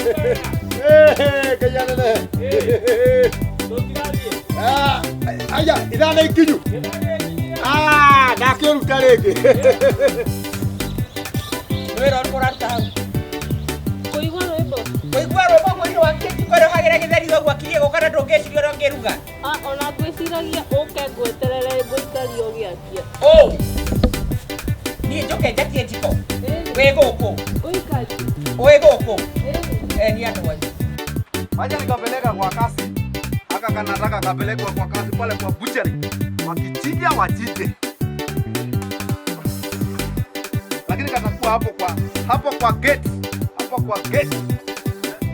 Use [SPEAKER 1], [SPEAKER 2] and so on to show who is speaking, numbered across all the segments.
[SPEAKER 1] Eh, Ngai anene. Ah, aya, ithaa nĩ ikinyu. Ah, ndakĩruta rĩngĩ.
[SPEAKER 2] Wĩra ũrĩkũ ũraruta hau?
[SPEAKER 3] Kũigua rwĩmbo.
[SPEAKER 2] Kũigua rwĩmbo mwĩrĩ wakie njiko ĩrĩa ũhagĩra gĩtheri thoguo akirie gũka na ndũngĩciria ũrĩa ũngĩruga.
[SPEAKER 3] Ah, ona ngwĩciragia ũke ngweterere ngũikaria ũgĩakia.
[SPEAKER 2] Ũ! Niĩ njũke njakie njiko. Wĩ gũkũ.
[SPEAKER 3] Ngũikaria.
[SPEAKER 2] Wĩ gũkũ. Eh, ni andũ anyu.
[SPEAKER 1] Wacha nikapeleka kwa kasi. Aka kanataka kapelekwa kwa kasi pale kwa butchery. Wakichinja wachinje. Lakini katakuwa hapo kwa gate. Hapo kwa gate.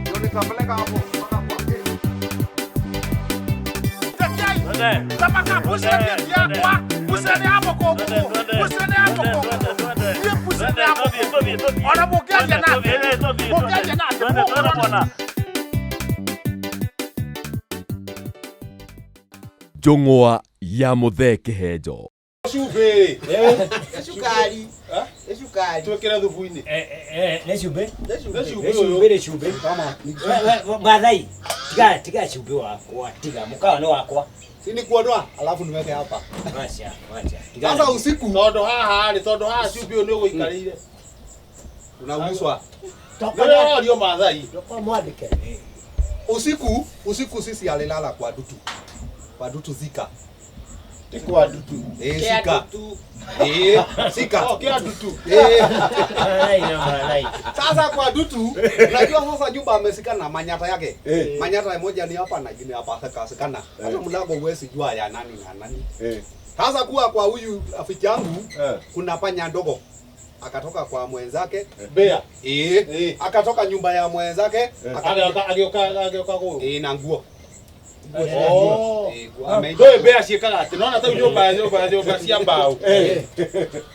[SPEAKER 1] Ndio nitapeleka hapo mpaka kwa gate.
[SPEAKER 4] Tamaka bucene yakwa bucene ya mũkũngũgũ bucene ya mũkũngũgũ niĩ bucene ya mũkũngũgũ ona mũngĩaria nake mũngĩaria nake mũkũrona.
[SPEAKER 5] Njũng'wa ya Mũthee Kĩhenjo.
[SPEAKER 1] Cumbĩ.
[SPEAKER 2] Nĩ cukari. Nĩ cukari.
[SPEAKER 1] Twĩkĩre thubu-inĩ.
[SPEAKER 6] Nĩ cumbĩ.
[SPEAKER 1] Nĩ
[SPEAKER 6] Nĩ
[SPEAKER 1] cumbĩ
[SPEAKER 6] cumbĩ
[SPEAKER 1] ũyũ.
[SPEAKER 6] nĩ cumbĩ. Maathai, tiga tiga cumbĩ wakwa, tiga mũkawa nĩ wakwa.
[SPEAKER 1] Si ni kuondoa alafu niweke hapa.
[SPEAKER 6] Wacha, wacha. Tiga.
[SPEAKER 1] Sasa usiku
[SPEAKER 4] Tondũ haha rĩ, tondũ haha cumbĩ ũyũ nĩ ũgũikarĩire.
[SPEAKER 1] unaulizwa
[SPEAKER 4] Nĩ ũrorio Maathai.
[SPEAKER 6] Mwandĩke.
[SPEAKER 1] usiku usiku sisi alilala kwa dutu. Kwa dutu zika.
[SPEAKER 4] Ti kwa ndutu.
[SPEAKER 1] Eh,
[SPEAKER 2] Kĩa
[SPEAKER 1] zika.
[SPEAKER 2] ndutu.
[SPEAKER 1] Eh, zika.
[SPEAKER 4] Oh, kĩa ndutu.
[SPEAKER 1] Eh.
[SPEAKER 6] Maathai na Maathai.
[SPEAKER 1] Sasa kwa dutu, unajua sasa nyumba amesikana na manyata yake. Manyata moja ni hapa na ingine hapa sikasikana. Sasa mlango huwezi jua ya nani na nani. Sasa kuwa kwa huyu rafiki yangu kuna panya ndogo. Akatoka kwa mwenzake.
[SPEAKER 4] Mbĩa.
[SPEAKER 1] Eh.
[SPEAKER 4] Eh.
[SPEAKER 1] Akatoka nyumba ya mwenzake.
[SPEAKER 4] Agĩũka agĩũka agĩũka gũkũ.
[SPEAKER 1] Eh, na nguo.
[SPEAKER 4] Oh.
[SPEAKER 1] Eh, nguo ameiba.
[SPEAKER 4] Ndũĩ mbĩa ciĩkaga atĩ nona ta nyũmba nyũmba nyũmba cia mbaũ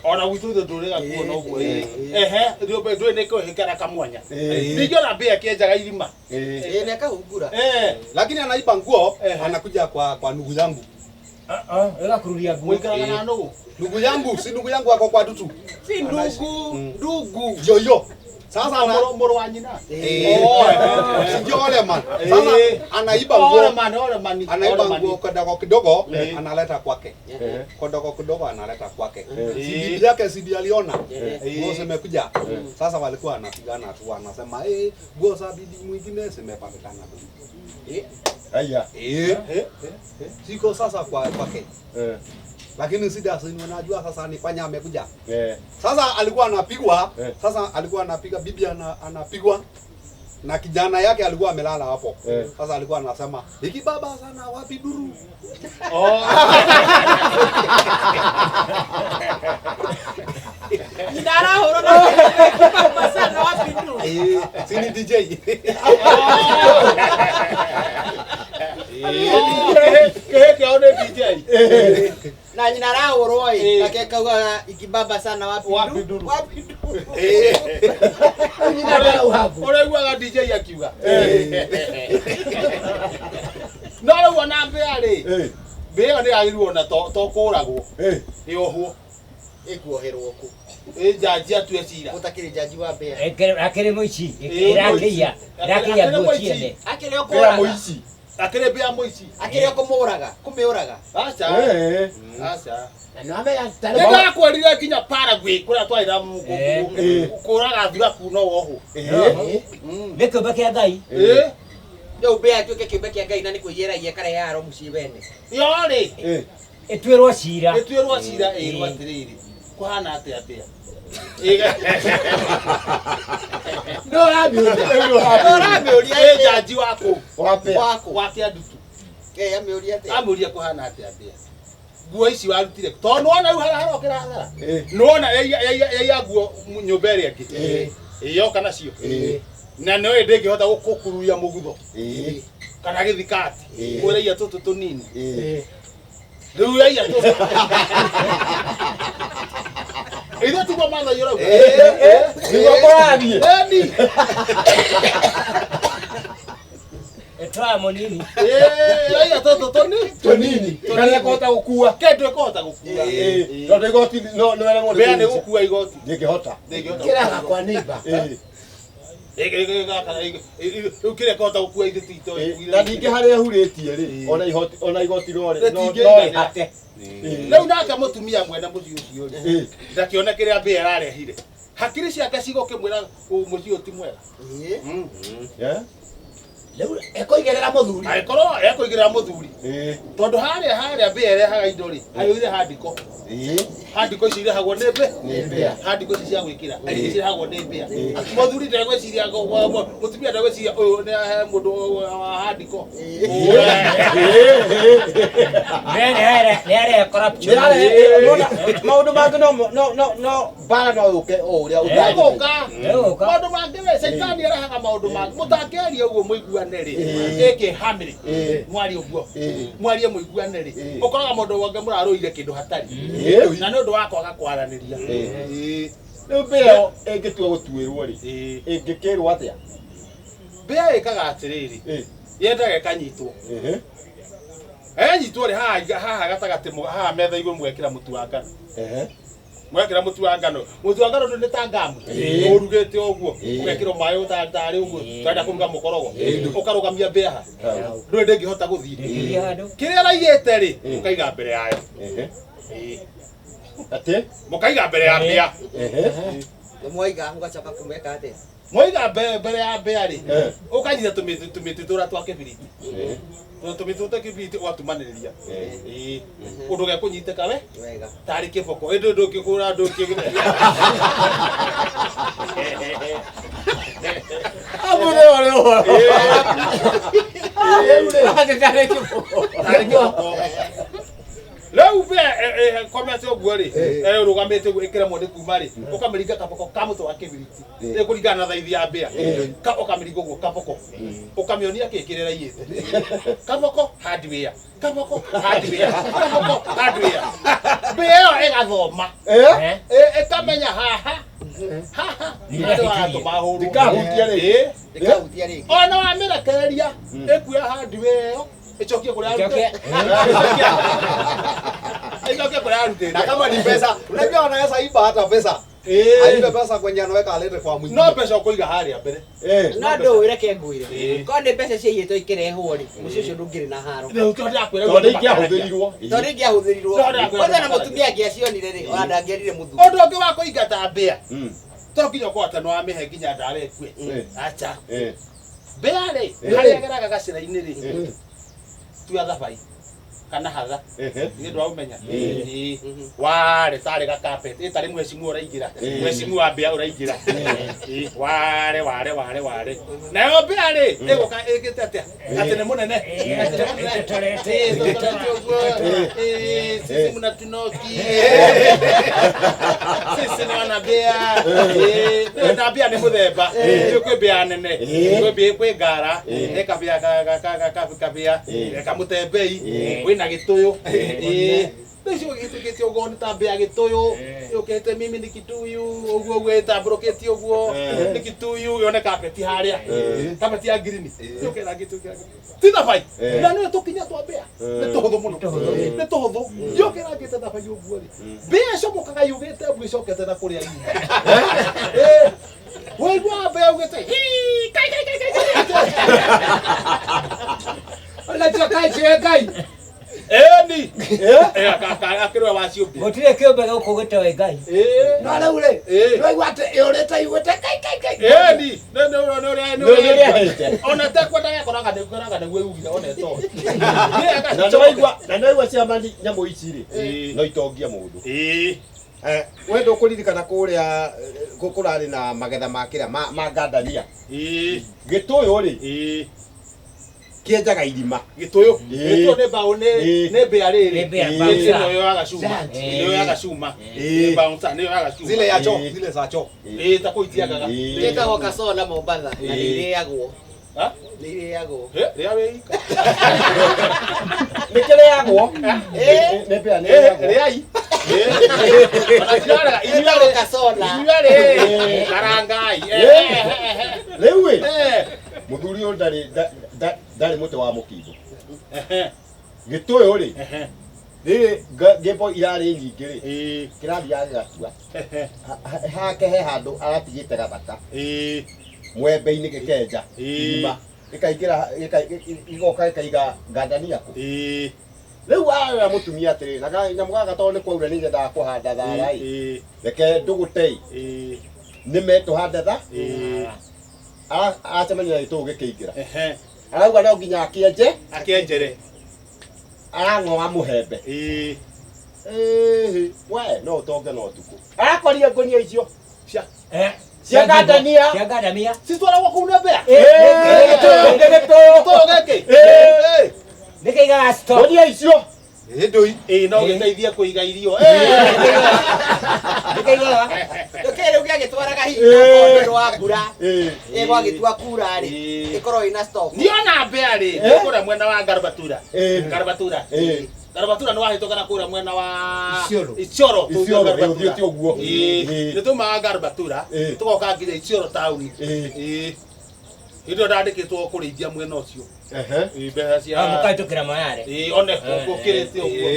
[SPEAKER 4] ona gwitũ ithuĩ ndũrĩga kuona ũguo ehe nyũmba ndũĩ nĩ kũhĩkara kamwanya ningĩ ona mbĩa kĩenjaga irima.
[SPEAKER 2] Ĩĩ na ĩkahungura.
[SPEAKER 4] Eh,
[SPEAKER 1] Lakini anaiba nguo
[SPEAKER 4] Eh.
[SPEAKER 1] anakuja kwa ndugu yangu.
[SPEAKER 6] Ĩgakururia nguo.
[SPEAKER 4] Mũikaraga na nũgũ.
[SPEAKER 1] Ndugu yangu, si ndugu yangu ako kwa dutu.
[SPEAKER 2] Si ndugu, ndugu.
[SPEAKER 1] Yoyo. Sasa ana
[SPEAKER 4] Mũrũ wa nyina.
[SPEAKER 1] Eh.
[SPEAKER 4] Oh, eh.
[SPEAKER 1] Si ndio ole man. Sasa
[SPEAKER 4] Eh.
[SPEAKER 1] anaiba nguo.
[SPEAKER 4] Ole man, ole man,
[SPEAKER 1] Anaiba
[SPEAKER 4] ole man.
[SPEAKER 1] nguo kidogo kidogo
[SPEAKER 4] Eh.
[SPEAKER 1] analeta kwake. Kidogo kidogo analeta kwake.
[SPEAKER 4] Eh.
[SPEAKER 1] Si bibi yake si ndiye aliona.
[SPEAKER 4] Eh.
[SPEAKER 1] Nguo zimekuja. Sasa walikuwa wanapigana tu wanasema eh, nguo za bibi mwingine zimepatikana tu.
[SPEAKER 7] Aya.
[SPEAKER 1] Eh.
[SPEAKER 4] Eh.
[SPEAKER 1] Siko sasa kwa kwake.
[SPEAKER 7] Eh.
[SPEAKER 1] Lakini sida si unajua sasa ni panya amekuja.
[SPEAKER 7] Eh.
[SPEAKER 1] Sasa alikuwa anapigwa,
[SPEAKER 7] Eh.
[SPEAKER 1] sasa alikuwa anapiga bibi anapigwa na kijana yake alikuwa amelala hapo.
[SPEAKER 7] Eh.
[SPEAKER 1] Sasa alikuwa anasema, "Hiki baba sana wapi duru?"
[SPEAKER 4] Oh.
[SPEAKER 2] Nyina arahũrwo na baba sana wapi ndu.
[SPEAKER 1] Eh, si ni DJ.
[SPEAKER 4] Kĩhĩ kĩao nĩ DJ.
[SPEAKER 2] Na nyina arahũrwo ĩ,
[SPEAKER 4] Ĩĩ.
[SPEAKER 2] nake kaugaga ikibaba sana wapi
[SPEAKER 4] Wapi
[SPEAKER 2] ndu.
[SPEAKER 4] nduru.
[SPEAKER 2] Wapi nduru.
[SPEAKER 1] Eh.
[SPEAKER 6] Nyina ndarauha nguo.
[SPEAKER 4] Ũraiguaga DJ akiuga. No rĩu ona mbĩa rĩ,
[SPEAKER 7] Eh.
[SPEAKER 4] mbĩa ĩyo nĩ yagĩrĩirwo ona to kũragwo
[SPEAKER 7] Eh.
[SPEAKER 4] ĩohwo.
[SPEAKER 2] Ĩkuoherwo kũ?
[SPEAKER 4] Ĩ njanji atue cira.
[SPEAKER 2] Gũtakĩrĩ njanji wa mbĩa.
[SPEAKER 6] Akĩrĩ mũici.
[SPEAKER 4] Ĩĩ,
[SPEAKER 6] Ĩrakĩiya. Ĩrakĩiya
[SPEAKER 4] Akĩrĩ
[SPEAKER 6] nguo
[SPEAKER 4] mũici.
[SPEAKER 6] ciene.
[SPEAKER 2] Akĩrĩ
[SPEAKER 7] Mbĩa
[SPEAKER 2] ũkũraga.
[SPEAKER 7] mũici.
[SPEAKER 4] Akĩrĩ mbĩa mũici.
[SPEAKER 2] Akĩrĩ ũkũmũraga, kũmĩũraga.
[SPEAKER 4] Aca.
[SPEAKER 7] Eh.
[SPEAKER 4] Aca.
[SPEAKER 6] Na nĩwamenya
[SPEAKER 4] Nĩ ndakwĩrire nginya Paraguay kũrĩa twarĩ na
[SPEAKER 6] Eh.
[SPEAKER 4] kũraga thuraku no wohwo.
[SPEAKER 7] Eh.
[SPEAKER 6] Nĩ kĩũmbe kĩa Ngai.
[SPEAKER 4] Ĩ.
[SPEAKER 2] Rĩu mbĩa ĩtuĩke kĩũmbe kĩa Ngai na nĩ kwĩiyĩra iyekarehe haro mũciĩ wene.
[SPEAKER 4] Yo rĩ,
[SPEAKER 7] Eh.
[SPEAKER 6] Ĩtuĩrwo cira.
[SPEAKER 4] ĩtuĩrwo cira ĩrwo atĩrĩrĩ. Kũhana atĩa mbĩa?
[SPEAKER 6] No ũramĩũria.
[SPEAKER 2] Ũramĩũria
[SPEAKER 4] Ĩ njanji wa kũ?
[SPEAKER 7] Wa mbĩa.
[SPEAKER 2] Wakũ.
[SPEAKER 4] Wa kĩandutu.
[SPEAKER 2] Eh, amĩũria atĩa?
[SPEAKER 4] Amũria kũhana atĩa mbĩa? Nguo ici warutire tondũ nĩwona rĩu harĩa harokĩra hathara.
[SPEAKER 7] Eh.
[SPEAKER 4] Nĩwona yaiya nguo nyũmba ĩrĩa ĩngĩ.
[SPEAKER 7] Eh.
[SPEAKER 4] Ĩyoka nacio.
[SPEAKER 7] Eh.
[SPEAKER 4] Na nĩoĩ ndĩngĩhota gũkururia mũgutho
[SPEAKER 7] Eh.
[SPEAKER 4] kana gĩthikati
[SPEAKER 7] Eh.
[SPEAKER 4] kũraiya tũtũ tũnini.
[SPEAKER 7] Eh.
[SPEAKER 4] Rĩu yaiya tũtũ. Ithuĩ tiguo Maathai ũrauga.
[SPEAKER 7] Nĩguo kũrathiĩ.
[SPEAKER 4] Ĩni.
[SPEAKER 6] Ĩtwara mũnini.
[SPEAKER 4] Ĩĩ, yaiya tũtũ tũnini.
[SPEAKER 7] Tũnini. Kana ĩkũhota gũkua.
[SPEAKER 4] Kĩndũ ĩkũhota gũkua.
[SPEAKER 7] Eh. Tondũ igoti no no wĩragwo
[SPEAKER 4] Mbĩa nĩ gũkua igoti.
[SPEAKER 7] Ndĩngĩhota.
[SPEAKER 4] Ndĩngĩhota.
[SPEAKER 6] Kĩraga kwa neighbor.
[SPEAKER 7] Eh.
[SPEAKER 4] Rĩu kĩrĩa kĩhota gũkua ithe ti
[SPEAKER 7] Na ningĩ harĩa hurĩtie rĩ, ona ihoti ona igoti no rĩ, no
[SPEAKER 4] Rĩtingĩigana.
[SPEAKER 7] rĩhate.
[SPEAKER 4] Rĩu nake mũtumia mwene mũciĩ ũcio rĩ,
[SPEAKER 7] Ĩĩ.
[SPEAKER 4] ndakĩone kĩrĩa mbĩa ararehire. Hakiri ciake cigũkĩmwĩra mũciĩ ũyũ ti mwega.
[SPEAKER 7] Eh?
[SPEAKER 6] Rĩu ekũigĩrĩra mũthuri.
[SPEAKER 4] Angĩkorwo ekũigĩrĩra mũthuri.
[SPEAKER 7] Ĩĩ.
[SPEAKER 4] Tondũ harĩa mbĩa ĩrehaga indo rĩ, harĩa handiko.
[SPEAKER 7] Ĩĩ.
[SPEAKER 4] Handiko ici irehagwo nĩ mbĩa.
[SPEAKER 7] Nĩ mbĩa.
[SPEAKER 4] Handiko ici cia gwĩkĩra cirehagwo nĩ mbĩa. Mũthuri ndegwĩciria, mũtumia ndegwĩciria ũyũ nĩ ahe mũndũ wa handiko.
[SPEAKER 6] Nĩ arehe corruption.
[SPEAKER 8] Maũndũ mangĩ no mbara no yũke o ũrĩa
[SPEAKER 4] Ĩgũka.
[SPEAKER 6] Ĩgũka.
[SPEAKER 4] Maũndũ mangĩ we caitani arehaga maũndũ mangĩ. Mũtangĩaria ũguo mũiguane rĩ, ĩkĩ hamĩrĩ mwarie ũguo. Mwarie mũiguane rĩ, ũkoraga mũndũ wangĩ mũrarũire kĩndũ hatarĩ. Na nĩ ũndũ wa kwaga kwaranĩria.
[SPEAKER 7] Rĩu mbĩa ĩyo ĩngĩtua gũtuĩrwo rĩ, ĩngĩkĩrwo atĩa?
[SPEAKER 4] Mbĩa ĩkaga atĩrĩrĩ, yendaga ĩkanyitwo. Ĩnyitwo rĩ, haha gatagatĩ, haha metha igũrũ mũgekĩra mũtu wa ngano. Mwekĩra mũtu wa ngano, mũtu wa ngano nĩ ta ngamu ũrugĩte ũguo, ũgekĩrwo maĩ tarĩ ũguo, tũrenda kũruga mũkorogo, ũkarũgamia mbĩa ha, ndũrĩ ndĩngĩhota gũthiĩ. Kĩrĩa ĩraiyĩte rĩ, ũkaiga mbere yayo.
[SPEAKER 7] Atĩ?
[SPEAKER 4] Mũkaiga mbere ya mbĩa.
[SPEAKER 2] Mwaiga mũgacoka kũmeka atĩa?
[SPEAKER 4] Mwaiga mbere ya mbĩa rĩ, ũkanyita tũmĩtĩ tũrĩa twa kĩbiriti. Tũmĩtĩ twa kĩbiriti ũgatumanĩrĩria. Ũndũ gekũnyitĩka we
[SPEAKER 2] wega
[SPEAKER 4] tarĩ kĩboko, ĩndĩ ndũngĩkũra ndũngĩ.
[SPEAKER 8] Amũre ũrĩa ũhoro.
[SPEAKER 4] Tarĩ kĩboko. Rĩu mbĩa komete ũguo rĩ, ĩrũgamĩte ũguo ĩkĩremwo nĩ kuma rĩ, ũkamĩringa kaboko ka mũtwe wa kĩbiriti, ĩkũringana na thaithi ya mbĩa, ũkamĩringa ũguo kaboko, ũkamĩonia kĩ kĩrĩa ĩraiyĩte. Kaboko hardware, kaboko hardware, kaboko hardware. Mbĩa ĩyo ĩgathoma, ĩkamenya haha, haha, handũ haratũma hũrwo.
[SPEAKER 7] Ndĩkahutia rĩngĩ.
[SPEAKER 2] Ndĩkahutia rĩngĩ.
[SPEAKER 4] Ona wamĩrekereria, ĩkuoya hardware ĩyo, ĩcokie kũrĩa yarutĩte. Ĩcokie kũrĩa yarutĩte.
[SPEAKER 1] Na kama ni pesa, unajua wanaweza iba hata pesa. Aibe pesa kwenye anaweka alete kwa mwingine.
[SPEAKER 4] No pesa ũkũiga harĩa mbere.
[SPEAKER 2] No ndũĩ reke ngwĩre. Korwo nĩ mbeca ciaiyĩtwo ikĩrehwo rĩ, mũciĩ ũcio ndũngĩrĩ na haro.
[SPEAKER 7] Tondũ ingĩahũthĩrirwo.
[SPEAKER 2] Tondũ ingĩahũthĩrirwo. Kwanza na mũtumia angĩacionire rĩ, ona ndangĩerire mũthuri.
[SPEAKER 4] Ũndũ ũngĩ wa kũingata mbĩa, to nginya ũkorwo atĩ nĩwamĩhe nginya ndawa ĩkue. Acha. Mbĩa rĩ, harĩa ĩgeraga gacĩra-inĩ rĩ, tua thabai kana hatha, nĩ ũndũ wa ũmenya. Ware tarĩ gakapeti, ĩtarĩ mwecimu ũraingĩra, mwecimu wa mbĩa ũraingĩra. Ware ware ware ware. Nayo mbĩa rĩ, ĩgũka ĩkĩte atĩa? Atĩ nĩ mũnene. Atĩ nĩ mũnene. Ĩtotorete ũguo. Sisi mnatunoki. Sisi nĩ wana mbĩa. Na mbĩa nĩ mũthemba. Kwĩ mbĩa nene, kwĩ ngara, he kabĩa kabĩa, kamũtembei, kwĩna gĩtũyũ. Rĩu gĩtuĩkĩte ũguo nĩ ta mbĩa gĩtũyũ, yũkĩte mimi ni kituyu, ũguo ũguo ĩtambũrũkĩtie ũguo, nĩ kituyu, yone kapeti harĩa, kapeti ya ngirini, yũke ĩrangĩtio ti thabai, na nĩwe tũkinya twa mbĩa, nĩ tũhũthũ mũno, nĩ tũhũthũ, yũke ĩrangĩte thabai ũguo rĩ, mbĩa ĩcomokaga yugĩte ũguo ĩcokete na kũrĩa yuma. Waigua mbĩa yugĩte hii, kai kai kai kai kai.
[SPEAKER 8] Unajua kai ciwe Ngai.
[SPEAKER 4] Eni. Akĩrwe wa ciũmbe.
[SPEAKER 6] Gũtirĩ kĩũmbe gũkũ gĩtoĩ Ngai.
[SPEAKER 8] No rĩu rĩ, nĩwaigua atĩ ĩũrĩte iguĩte kai kai kai.
[SPEAKER 4] Eni, nĩ nĩ nĩ nĩ ona tekwenda gekoraga nĩ koraga nĩguo yugire ona ĩtoĩ.
[SPEAKER 7] Na nĩwaigua ciama nyamũ ici rĩ, no itongie mũndũ. We ndũkũririkana kũrĩa kũrarĩ na magetha ma kĩrĩa ma ngandania. Gĩtũyũ rĩ, kĩenjaga irima.
[SPEAKER 4] Gĩtũyũ. Gĩtũyũ nĩ mbaũ nĩ mbĩa rĩrĩ. Nĩ yoyaga cuma. Nĩ yoyaga cuma. Nĩ bouncer, nĩ yoyaga cuma.
[SPEAKER 1] Zile ya choo, zile za choo.
[SPEAKER 4] Ta kũu itiagaga.
[SPEAKER 2] Ĩtagwo kasona Mombatha na nĩ irĩagwo. Nĩ irĩagwo.
[SPEAKER 4] Rĩa wĩ ika.
[SPEAKER 7] Nĩ kĩrĩagwo. Nĩ mbĩa nĩ ĩrĩagwo.
[SPEAKER 4] Rĩai.
[SPEAKER 2] Ĩtagwo kasona.
[SPEAKER 4] Inyuerĩ karangai.
[SPEAKER 7] Rĩu ĩ, mũthuri ũyũ ndarĩ mũtĩ wa mũkindũ. Gĩtũyũ rĩ, rĩrĩ ngĩmbo irarĩ nyingĩ rĩ, kĩrathiaga gĩgatua. Hake he handũ aratigĩte gathaka. Mwembe-inĩ gĩkenja irima gĩkaingĩra gĩgoka gĩkaiga ngandania kũ. Rĩu arera mũtumia atĩrĩ na kanyamũ gaka tondũ nĩ kwaura nĩ nyendaga kũhanda thara ĩ reke ndũgũte ĩ nĩme tũhande tha aracemania na gĩtũũ gĩkĩingĩra arauga no nginya akĩenje
[SPEAKER 4] akĩenjere
[SPEAKER 7] arang'oa mũhembe ĩhĩ we no ũtonge no ũtukũ arakorire ngũnia icio cia ngandania
[SPEAKER 6] cia ngandania
[SPEAKER 4] citwaragwo kũu nĩ mbĩa
[SPEAKER 7] gĩtũũ
[SPEAKER 4] gĩkĩ
[SPEAKER 6] nĩkĩigaga stock
[SPEAKER 7] ngũnia icio
[SPEAKER 1] Ĩndũi
[SPEAKER 4] ĩ no gĩteithie kũiga irio
[SPEAKER 6] nĩkĩigaga
[SPEAKER 8] Gĩkĩ rĩu gĩagĩtwaraga hihi na tondũ wa mbura ĩgwagĩtua kura rĩ ĩkorwo ĩna stock
[SPEAKER 4] niona mbĩa rĩ kũrĩa mwena wa Garbatura Garbatura Garbatura nĩ wahĩtũka na kũrĩa mwena wa
[SPEAKER 7] Isiolo
[SPEAKER 4] Isiolo
[SPEAKER 7] Isiolo ũthiĩte ũguo
[SPEAKER 4] nĩ tumaga Garbatura tũgoka nginya Isiolo taũni hĩndĩ ĩyo ndandĩkĩtwo kũrĩithia mwena ũcio mbeca cia
[SPEAKER 6] mũkahĩtũkĩra Moyale
[SPEAKER 4] one gũkĩrĩte ũguo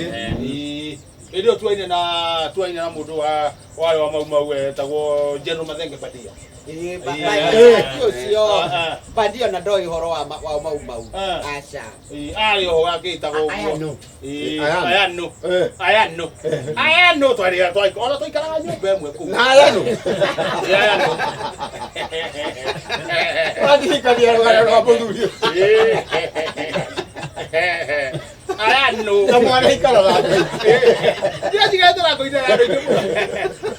[SPEAKER 4] hĩndĩ ĩyo tuaine na mũndũ wa warĩ wa Mau Mau etagwo General Mathenge Badia
[SPEAKER 8] ũcio Badia na ndoĩ ũhoro wa Mau Mau aca
[SPEAKER 4] arĩ oho akĩtagwo ũguo Ayano Ayano Ayano twarĩ ona twaikaraga nyũmba ĩmwe kũu
[SPEAKER 7] na Ayano
[SPEAKER 4] Ayano
[SPEAKER 7] wathikania rũgano rwa mũthuri
[SPEAKER 4] Ayano
[SPEAKER 7] na mwana ikaraga
[SPEAKER 4] niĩ njikarĩte na ngũinĩ na andũ aingĩ mũno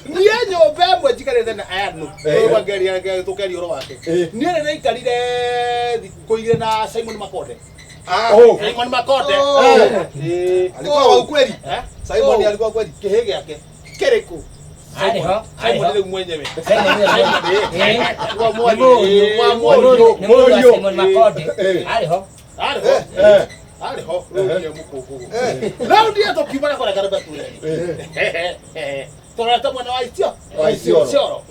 [SPEAKER 4] niĩ nyũmba ĩmwe njikarĩte na Ayano rĩu tũkeria ũhoro wake niĩ nĩ ndaikarire thikũ igĩrĩ na Simon Makonde Simon Makonde
[SPEAKER 1] alikuwa wa ukweli Simon alikuwa kweli
[SPEAKER 4] kĩhĩ gĩake
[SPEAKER 8] kĩrĩkũ
[SPEAKER 4] Simon rĩu mwenyewe
[SPEAKER 6] Simon Makonde arĩ ho
[SPEAKER 4] arĩ ho arĩ ho rĩu nĩ mũkũngũgũ rĩu ndiĩ tũkiuma na kũrĩa Garbatura tũrorete mwena wa Isiolo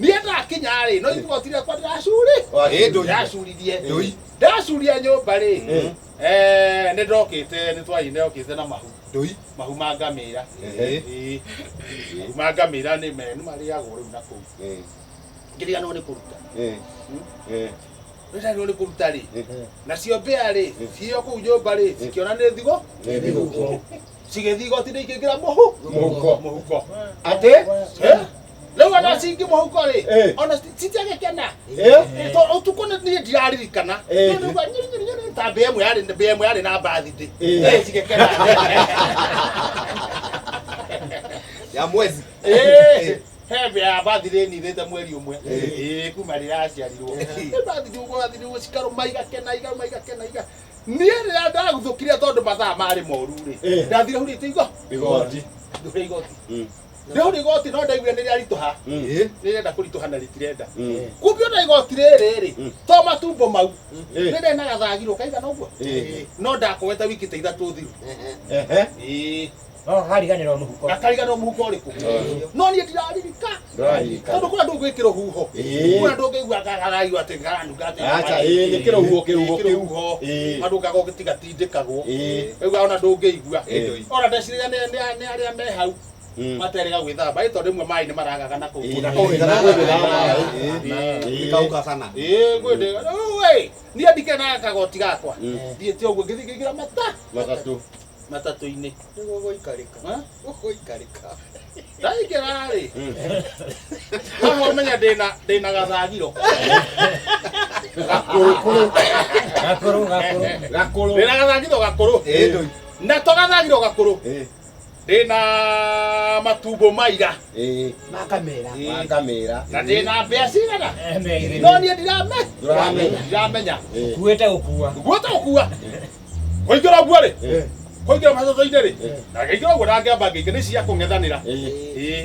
[SPEAKER 4] niĩ ndakinya rĩ no igoti rĩakwa ndĩracuririe ndacuria nyũmba rĩ nĩ ndokĩte nĩ twaine okĩte na mahu mahu ma ngamĩra mahu ma ngamĩra nĩ marĩagwo rĩu na kũu ngĩriganĩrwo nĩ kũruta rĩu nĩ kũruta rĩ nacio mbĩa rĩ ciĩ kũu nyũmba rĩ cikĩona nĩ thigo cigĩthiĩ igoti-inĩ ikĩingĩra mũhuko
[SPEAKER 7] atĩ
[SPEAKER 4] rĩu ona cingĩ mũhuko rĩ ona citiagĩkena ũtukũ niĩ ndiraririkana ta mbĩa ĩmwe yarĩ na birthday cigĩkena
[SPEAKER 1] ya mwezi
[SPEAKER 4] he mbĩa ya birthday nithĩte mweri ũmwe kuma rĩrĩa aciarirwo birthday ũguo birthday ũguo cikarũma igakena ikarũma igakena iga niĩ rĩrĩa ndaguthũkire tondũ mathaa marĩ moru rĩ ndathire hurĩte igoti ndĩhũrĩ igoti no ndaiguire nĩ rĩaritũha nĩrĩenda kũritũha na rĩtirenda kumbe ona igoti rĩrĩ rĩ to matumbo mau nĩ ndarĩ na gathagiro kaigana ũguo no ndakowete wiki ta ithatũ thiru
[SPEAKER 6] gakariganĩrwo mũhuko
[SPEAKER 4] gakariganĩrwo mũhuko ũrĩkũ no niĩ ndiraririka tondũ kũrĩa ndũgwĩkĩra huho kũrĩa ndũngĩigua karaigua atĩ karanunga atĩ
[SPEAKER 7] acha nĩ kĩrũhuho kĩhuho
[SPEAKER 4] kĩhuho andũ gago gĩtigatindĩkagwo rĩu ona ndũngĩigua ona ndeciragia nĩ arĩa me hau materega gwĩthamba ĩ tondũ rĩmwe maĩ nĩ maragaga na kũu
[SPEAKER 1] ikauka sana
[SPEAKER 4] niĩ ndikenaga kagoti gakwa thiĩte ũguo ngĩthiĩ ngĩingĩra
[SPEAKER 7] matatũ
[SPEAKER 4] matatũ-inĩ
[SPEAKER 8] nĩguo gũikarĩka gũikarĩka
[SPEAKER 4] ndaingĩra rĩ haha ũmenye ndĩna gathagiro
[SPEAKER 7] gakũrũ
[SPEAKER 4] ndĩna gathagiro gakũrũ na to gathagiro gakũrũ ndĩna matumbo maira
[SPEAKER 7] ma ngamĩra
[SPEAKER 4] na ndĩna mbĩa cigana no niĩ ndiramenya
[SPEAKER 6] ũkuĩte gũkua
[SPEAKER 4] nguĩte gũkua kũingĩra ũguo rĩ kũingĩra matatũ-inĩ rĩ na ngĩingĩra ũguo na ngĩamba ngĩingĩ nĩ cia kũng'ethanĩra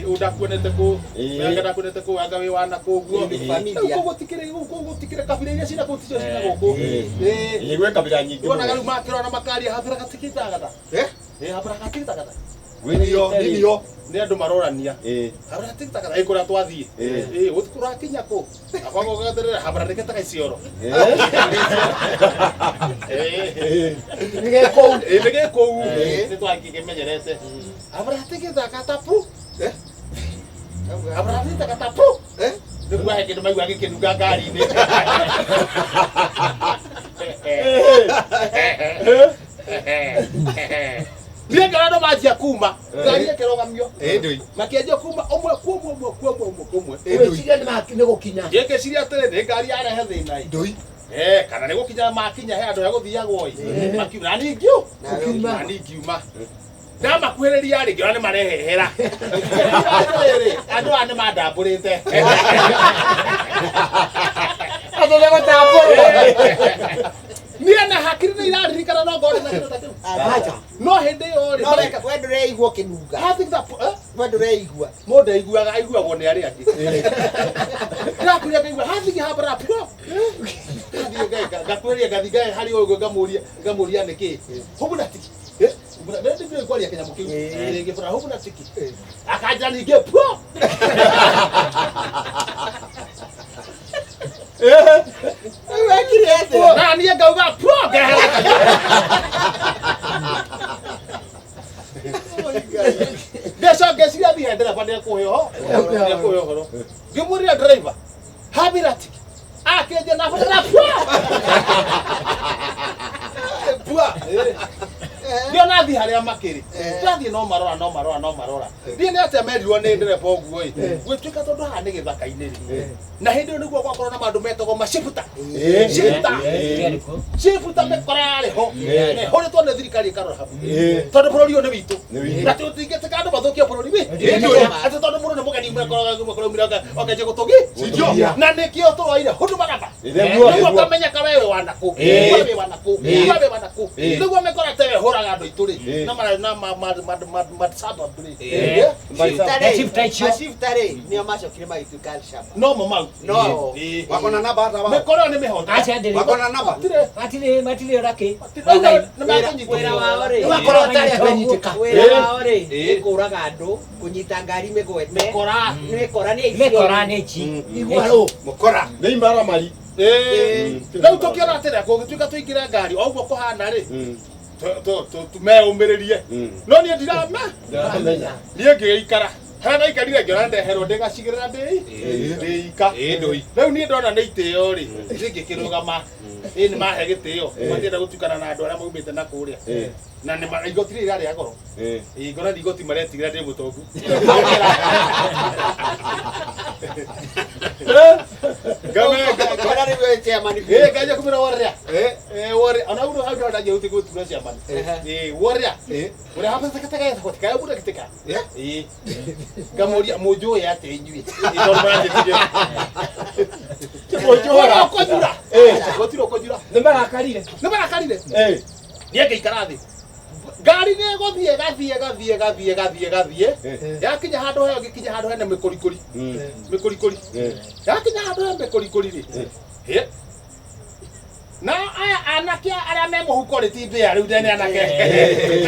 [SPEAKER 4] ũyũ ndakuonete kũ anga ndakuonete kũ anga wĩ wana kũ ũguo rĩu kũu gũtikĩrĩ kũu gũtikĩrĩ kabira iria cina kũu ticio cina gũkũ
[SPEAKER 7] gwĩ kabira nyingĩ
[SPEAKER 4] wonaga rĩu makĩrora makaria habira gatikĩtagata habira gatikĩtagata
[SPEAKER 1] nĩnio
[SPEAKER 4] nĩ andũ marorania habira gatikĩtagata ĩ kũrĩa twathiĩ kũrakinya kũ akwagogaterera habira nĩketaga Isiolo nĩ gĩkũu nĩ twakĩmenyerete habira gatikĩtagata pu habira gatikĩtagata pu Nĩguo he kĩndũ maigua gĩkĩnunga ngari-inĩ. Niĩ ngĩona andũ manjia kuma ngari ĩkĩrũgamio.
[SPEAKER 1] Ĩndũi.
[SPEAKER 4] Makĩanjia kuma ũmwe kwa ũmwe ũmwe kwa ũmwe ũmwe kwa ũmwe.
[SPEAKER 9] Wĩciria nĩ gũkinya.
[SPEAKER 4] Niĩ ngĩciria atĩrĩ nĩ ngari yarehe thĩna ĩ.
[SPEAKER 1] Ndũi.
[SPEAKER 4] Kana nĩ gũkinya makinya he andũ hegũthiagwo ĩ. Makiuma na niĩ ngiuma. Na niĩ ngiuma. Ndamakuhĩrĩria rĩ ngĩona nĩ marehehera. Atĩrĩrĩ andũ aya nĩ mandambũrĩte.
[SPEAKER 9] Atĩ nĩ gũtambũrwo.
[SPEAKER 4] Niĩ na hakiri nĩ iraririkana no ngorwo na kĩndũ ta kĩu.
[SPEAKER 9] Acha.
[SPEAKER 4] No hĩndĩ ĩyo rĩ
[SPEAKER 8] No we ndũreigua ũkĩnunga. We ndũreigua.
[SPEAKER 4] Mũndũ aiguaga aiguagwo nĩ arĩa angĩ. Ndĩrakuria ngaigua hathigi habara pio. Ngathiĩ ngakuhĩrĩria ngathiĩ ngae harĩ ũyũ ngamũria ngamũria nĩkĩ. Hubuna tiki. Hubuna nĩ ndĩĩ kwaria kĩnyamũ kĩu. Ngĩbũra hubuna tiki. Akanja ningĩ pio.
[SPEAKER 8] Wekire atĩa?
[SPEAKER 4] Na niĩ ngauga pio ngehera. Ngecoka ngeciria thiĩ he ndereba nĩekũhe ũhoro. Nĩekũhe ũhoro. Ngĩmwĩrĩra driver, habira tiki. Akĩnjia na batara pua. Pua. Ngĩona thiĩ harĩa makĩrĩ. Ndathiĩ no marora no marora no marora. Thiĩ nĩ atĩa merirwo nĩ ndereba ũguo ĩ. Gwĩtuĩka tondũ haha nĩ gĩthaka-inĩ rĩ. Na hĩndĩ ĩyo nĩguo gwakorwo na maũndũ metagwo macibuta. Cibuta. Cibuta mĩkora yarĩ ho. Hũrĩtwo nĩ thirikari ĩkarora hau. Tondũ bũrũri ũyũ nĩ witũ. Na tũtingĩtĩka andũ mathũkie bũrũri witũ. Atĩ tondũ mũndũ nĩ mũgeni umĩra okanjia gũtũgi. Na nĩkĩo tũroire Huduma Namba. Nĩguo ũkamenyeka we wĩ wa nakũ. We wĩ wa nakũ. We wĩ wa nakũ. Nĩguo mĩkora te hũraga andũ aitũ rĩ. Na mara na ma ma ma ma ma suburb rĩ.
[SPEAKER 8] Macifta rĩ nĩo macokire magĩtuĩka Al-Shabaab.
[SPEAKER 4] No mo mau.
[SPEAKER 8] No.
[SPEAKER 1] Wako na namba hata wao.
[SPEAKER 4] Mĩkora ĩyo nĩ mĩhoto.
[SPEAKER 6] Acha ndĩrĩ.
[SPEAKER 1] Wako na namba.
[SPEAKER 6] Matirĩ matirĩ ũrakĩ.
[SPEAKER 8] Wĩra wao rĩ.
[SPEAKER 9] Nĩwakorwo ũtarĩ akanyitĩka.
[SPEAKER 8] Wĩra wao rĩ nĩ kũraga andũ, kũnyita ngari mĩgwete.
[SPEAKER 4] Mĩkora.
[SPEAKER 8] Mĩkora nĩ aici.
[SPEAKER 6] Mĩkora nĩ ici.
[SPEAKER 9] Igua rũ.
[SPEAKER 1] Mũkora.
[SPEAKER 7] Nĩ imaramari.
[SPEAKER 4] Rĩu tũkĩona atĩrĩ kũngĩtuĩka tũingĩre ngari o ũguo kũhana rĩ tumeũmĩrĩrie. No niĩ ndirame.
[SPEAKER 7] Ndiramenya.
[SPEAKER 4] Niĩ ngĩgĩikara. Harĩa ndaikarire ngĩona ndeherwo ndĩgacigĩrĩra ndĩ ndĩika.
[SPEAKER 1] Ĩndũi.
[SPEAKER 4] Rĩu niĩ ndona nĩ itĩo rĩ niĩ ngĩkĩrũgama. Ĩ nĩ mahe gĩtĩo. Matienda gũtukana na andũ arĩa maumĩte na kũrĩa. Na nĩ igoti rĩrĩ rĩarĩ goro. Ĩ ngona nĩ igoti maretigĩra ndĩ mũtongu.
[SPEAKER 8] Ngona rĩu we chairman.
[SPEAKER 4] Ĩ ngaja kumĩra woria. Woria. Ona ũndũ hau ndona njĩrute gũtura chairman. Ĩ woria. Ũrĩa hapa takataka ya gũtika ya gĩtika. Ĩ ngamũria mũnjũĩ atĩa inyuĩ. Ĩ tondũ maranjĩtire.
[SPEAKER 7] Mũnjũra.
[SPEAKER 4] Ũkũnjura. Gũtirĩ ũkũnjura.
[SPEAKER 9] Nĩ marakarire.
[SPEAKER 4] Nĩ marakarire. Niĩ ngĩikara thĩ. Ngari nĩ ĩgũthiĩ gathiĩ gathiĩ gathiĩ gathiĩ gathiĩ. Yakinya handũ heo gĩkinya handũ hena mĩkorikori. Mĩkorikori. Yakinya handũ he mĩkorikori rĩ. Hĩ. Na aya anake arĩa me mũhuko rĩ ti mbĩa rĩu ndene anake.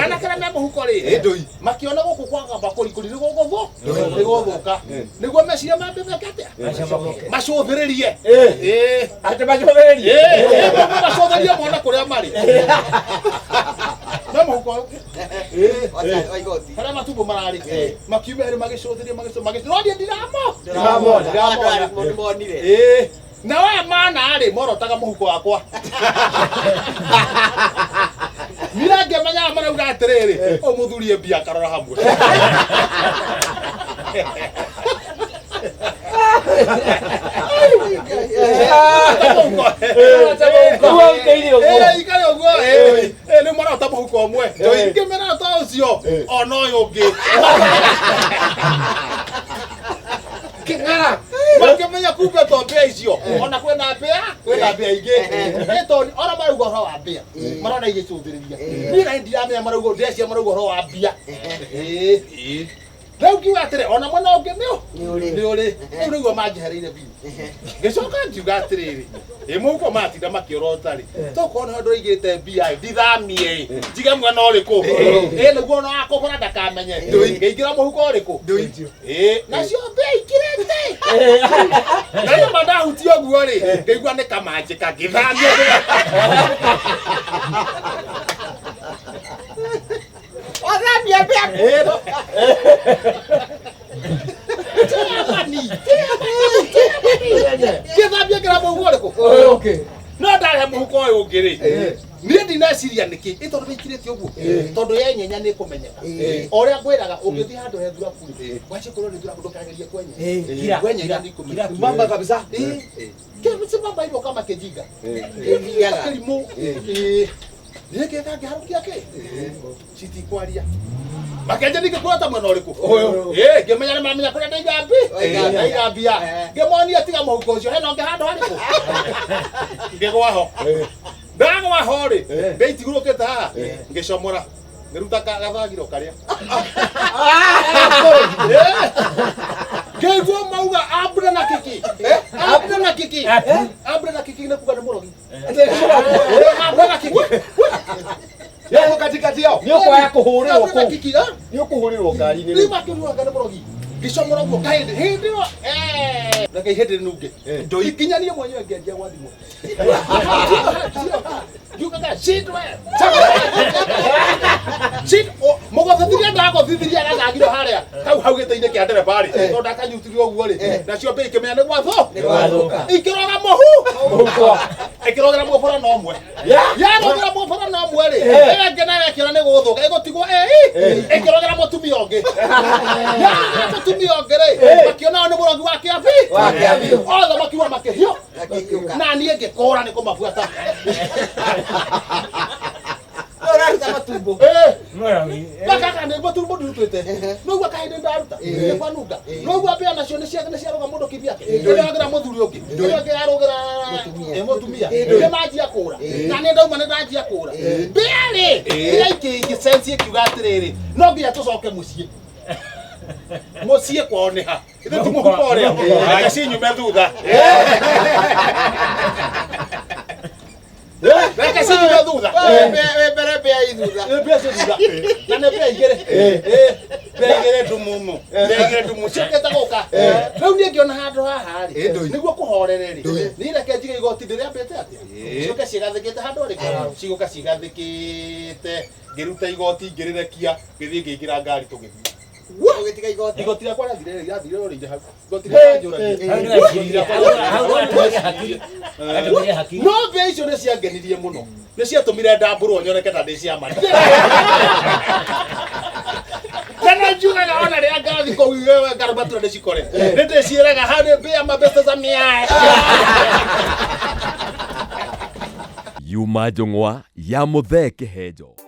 [SPEAKER 4] Anake arĩa me mũhuko rĩ.
[SPEAKER 1] Ĩndũi.
[SPEAKER 4] Makĩona gũkũ kwaga makorikori nĩ gũgũthũ. Nĩ gũgũthũka. Nĩguo meciria mambe meke atĩa? Macũthĩrĩrie. Ĩ.
[SPEAKER 9] Atĩ macũthĩrĩrie.
[SPEAKER 4] Ĩ, macũthĩrĩrie mona kũrĩa marĩ. No mũhuko.
[SPEAKER 8] Wa igoti.
[SPEAKER 4] Harĩa matumbo mararĩ. Makiuma erĩ magĩcũthĩrĩria magĩcũthĩrĩria. No niĩ ndiramo.
[SPEAKER 8] Ndiramona. Andũ nĩmonire.
[SPEAKER 4] Ĩ. Na we mana rĩ morotaga mũhuko wakwa. Niĩ ngĩmenyaga marauga atĩrĩrĩ, ũyũ mũthuri e mbia akarora hamwe. Ikare ũguo nĩ marota mũhuko ũmwe. Ngĩmera ta ũcio ona ũyũ ũngĩ.
[SPEAKER 9] Kĩng'ara.
[SPEAKER 4] Makĩmenya kumbe to mbĩa icio ona kwĩna mbĩa kwĩna mbĩa ingĩ. Nĩ tondũ ona marauga ũhoro wa mbĩa marona igĩcũthĩrĩria. Niĩ na ndiramenya marauga ndĩreciria marauga ũhoro wa mbia. Rĩu ngiuga atĩrĩ ona mwena ũngĩ nĩ ũrĩ. Rĩu nĩguo manjehereire biũ. Ngĩcoka ngiuga atĩrĩrĩ ĩ mũhuko matinda makĩorota rĩ tokorwo nĩho ndũraigĩte mbia ĩ ndithamie ĩ njige mwena ũrĩkũ. Ĩ nĩguo ona wakũbora ndakamenye. Ngĩingĩra mũhuko ũrĩkũ. Ĩ nacio mbia ikirĩte. Na rĩu mandahutia ũguo rĩ ngĩigua nĩ kamanjĩka ngĩthamia.
[SPEAKER 8] Wathamia mbia.
[SPEAKER 4] Chairman. Ngĩthambia ngĩra mũhuko ũrĩkũ?
[SPEAKER 9] Ũyũ ũngĩ.
[SPEAKER 4] No ndarehe mũhuko ũyũ ũngĩ rĩ, niĩ ndineciria nĩkĩ ĩ tondũ wĩikirĩte ũguo, tondũ yenyenya nĩ ĩkũmenyeka. O ũrĩa ngwĩraga, ũngĩthiĩ handũ he thuraku rĩ, wanjie kũrwo nĩ thuraku, ndũkagerie kwenya. Kwenyenya nĩ ikũmenyeka.
[SPEAKER 1] Mamba kabisa.
[SPEAKER 4] Simama hivyo kama kijinga.
[SPEAKER 8] Ĩthiaga.
[SPEAKER 4] Kĩrimũ. Niĩ ngĩka ngĩharũkia kĩ citikwaria makenja ningĩ ta mwena ũrĩkũ. Ĩ ngĩmenya nĩ mamenya kũrĩa ndaiga mbi, ndaiga mbia. Ngĩmonia tiga mũhuko ũcio, hena ũngĩ handũ harĩkũ. Ngĩgwa ho, ndagwa ho rĩ, mbia itigũrũkĩte haha, ngĩcomora, ngĩruta gathagiro karĩa ngĩigua mauga ambura na kiki, ambura na kiki, ambura na kiki, nĩ kuga nĩ mũrogi. Ambura na kiki.
[SPEAKER 1] Yako katikati yao.
[SPEAKER 7] Nĩ ũkwaya kũhũrĩrwo
[SPEAKER 4] Ambura na
[SPEAKER 7] kũu.
[SPEAKER 4] kiki, eh?
[SPEAKER 7] Nĩ ũkũhũrĩrwo ngari-inĩ
[SPEAKER 4] Rĩu
[SPEAKER 7] rĩu.
[SPEAKER 4] makĩruaga nĩ mũrogi, ngĩcomora ũguo kahĩndĩ hĩndĩ ĩyo, reke ihĩndĩ rĩnunge ikinya niĩ mwenyewe ngĩanjia gwathimwo, ngiugaga shindwe mũgothithiria, ndagothithiria gathagiro harĩa kau hau gĩtĩ-inĩ kĩa ndereba rĩ, tondũ ndakanyutirie ũguo rĩ, nacio mbĩ ikĩmenya nĩ gwatho.
[SPEAKER 6] Nĩ gwathoka.
[SPEAKER 4] Ikĩroga mũhu, ĩkĩrogera mũbora na ũmwe, yarogera mũbora na ũmwe rĩ, ĩyo ĩngĩ nayo ĩkĩona nĩ gũthũka ĩgũtigwo ĩĩ, ĩkĩrogera mũtumia ũngĩ. Ya mũtumia ũngĩ rĩ, makĩona ũyũ nĩ mũrogi wa kĩambi.
[SPEAKER 8] Wa kĩambi.
[SPEAKER 4] Othe makiuga makĩhiũ.
[SPEAKER 8] Makĩhiũka.
[SPEAKER 4] Na niĩ ngĩkũra nĩ kũmabuata.
[SPEAKER 8] Ũraruta matumbo.
[SPEAKER 4] Gaka nĩ matumbo ndirutĩte, noguo kahĩndĩ ndaruta nĩ kwanunga, noguo mbĩa nacio nĩ cia nĩ ciarũga mũndũ kivyake, ĩrogera mũthuri ũngĩ, ĩrĩa ĩngĩ yarũgera mũtumia, nĩ manjia kũra, na nĩ ndauma nĩ ndanjia kũra mbĩa rĩ, ĩrĩa ingĩ sense ĩkiuga atĩrĩrĩ, no nginya tũcoke mũciĩ. Mũciĩ kwao nĩ ha? Ithe ti mũhuko ũrĩa, reke cinyume thutha, reke cinyume thutha.
[SPEAKER 8] Wĩ mbere, mbĩa i thutha.
[SPEAKER 4] Nĩ mbĩa cio thutha, na nĩ mbĩa igĩrĩ, mbĩa igĩrĩ ndumumu, mbĩa igĩrĩ ndumu ciũkĩte gũka. Rĩu niĩ ngĩona handũ haha rĩ, nĩguo kũhorere rĩ, niĩ reke njige igoti ndĩrĩambĩte atĩa, ciũke cigathĩkĩte handũ harĩkũ, cigũka cigathĩkĩte. Ngĩruta igoti, ngĩrĩrekia, ngĩthiĩ ngĩingĩra ngari, tũgĩthiĩ.
[SPEAKER 8] Ũgĩtiga igoti.
[SPEAKER 4] Igoti rĩakwa rĩathire, rĩathire rũrĩire hau, igoti rĩakwa
[SPEAKER 6] Hau nĩ gaciria. Hau nĩ hakiri. Gatũmĩre hakiri.
[SPEAKER 4] No mbĩa icio nĩ ciangenirie mũno, nĩ ciatũmire ndambũrwo nyoneke ta ndĩ ciama. Na nĩ njugaga ona rĩrĩa ngathi kũu ngarũmatura nĩ cikore, nĩ ndĩciĩraga harĩ mbĩa mabeste za mĩae.
[SPEAKER 5] Yuma njũng'wa ya Mũthee Kĩhenjo.